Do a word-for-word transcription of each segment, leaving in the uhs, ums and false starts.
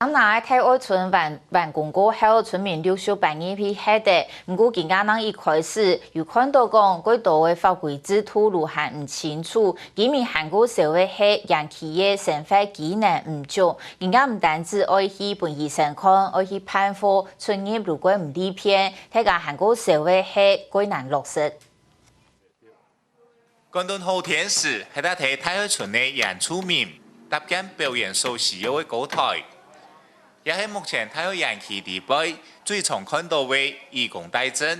三林个大愛村完完工過後，村民陸續搬入去歇个。毋過今下正一開始，有看到講，過多个法規制度還毋清楚，居民還過愁个係園區个生活機能毋足。今下毋單止愛去分醫生看，愛去辦貨，出入如果毋利便，大家還過愁个係過難落實。 趕等好天時，歇在大愛村个原住民搭建表演所需要个高臺，也係目前大愛園區裡背最常看到个以工代賑。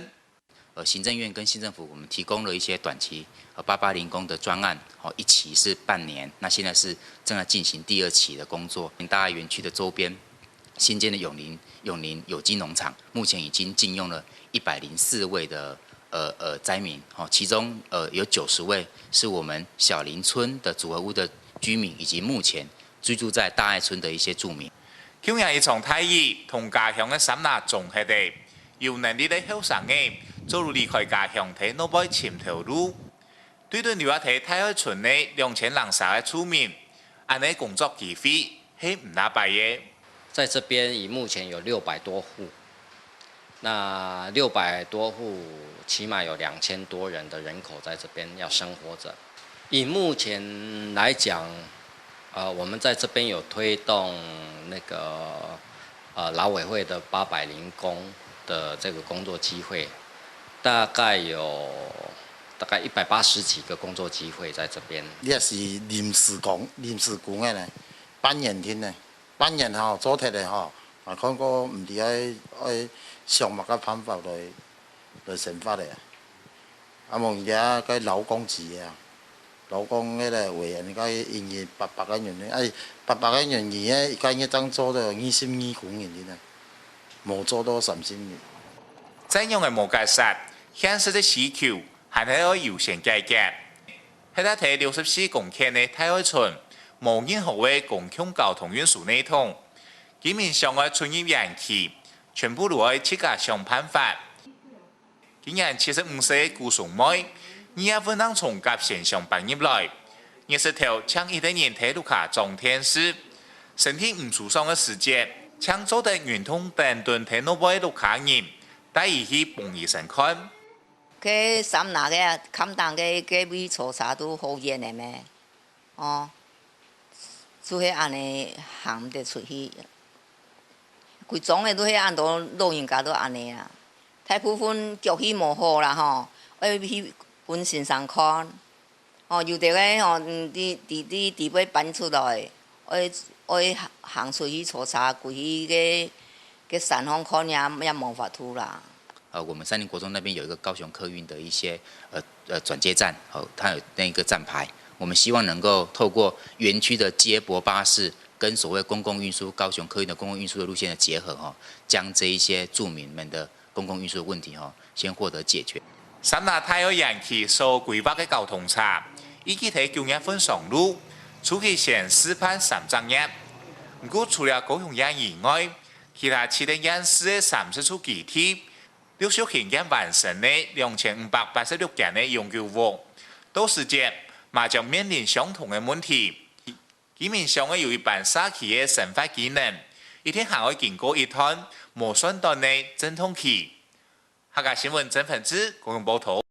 呃，行政院跟县政府，我们提供了一些短期呃八八零工的专案，哦，一期是半年，那现在是正在进行第二期的工作。大爱园区的周边新建的永林永林有机农场，目前已经禁用了一百零四位的呃呃灾民，哦，其中呃有九十位是我们小林村的组合屋的居民，以及目前居住在大爱村的一些住民。舊年一場大雨，同家鄉个三林種歇个，有能力个後生仔，做得離開家鄉，在外背尋頭路。對等留在大愛村个兩千零儕个住民，恁仔工作機會係毋罅擺个。在这边以目前有六百多户，那六百多户，起码有两千多人的人口在这边要生活着。以目前来讲，呃，我们在这边有推动那个呃劳委会的八百零工的这个工作机会，大概有大概一百八十几个工作机会在这边。你也是临时工，临时工个呢，半年定呢，半年吼做忒个吼，啊，看个毋知爱爱想么个办法来来生活个啊。啊，望而家个劳工局啊，劳工个咧委员个一日八百个银，哎，八百个银，一个月正做到二十二工人呢，无做到三十日。再用个无解释，现实个需求还係要优先解决。 歇在大六十四公頃个大愛村，無任何个公共交通运输系统，居民想愛出入园區，全部都愛自家想辦法。今年七十五歲个古松妹，二月份正從甲仙鄉搬入來，日時頭淨一個人在屋下裝電視，身體毋舒爽个時節，淨做得忍痛等等在外背个屋下人，帶佢去分醫生看。 該三林个啊，崁頂个該位坐車都好遠个咩？哦，就係恁呢行毋得出去。歸庄个都係恁多老人家都恁呢啊，大部分腳氣無好啦吼，愛去分先生看。 哦，有兜个吼，嗯，佇佇佇底背搬出來，愛愛行出去坐車，過去个个山項看也也無法度啦。呃，我们三林国中那边有一个高雄客运的一些呃呃转接站，哦，它有那个站牌，我们希望能够透过园区的接驳巴士跟所谓公共运输、高雄客运的公共运输的路线的结合，哈，将这一些住民们的公共运输的问题，哈，先获得解决。三林大愛園區所規劃个交通車，預計在九月份上路，初期先試辦三隻月。毋過除了高雄縣以外，其他七個縣市个三十處基地，陸續興建完成个兩千五百八十六間个永久屋，到時節嘛將面臨相同个問題。居民想愛有一般社區个生活機能，一定還愛經過一段無算短个陣痛期。 客家新聞曾文志，高雄報導。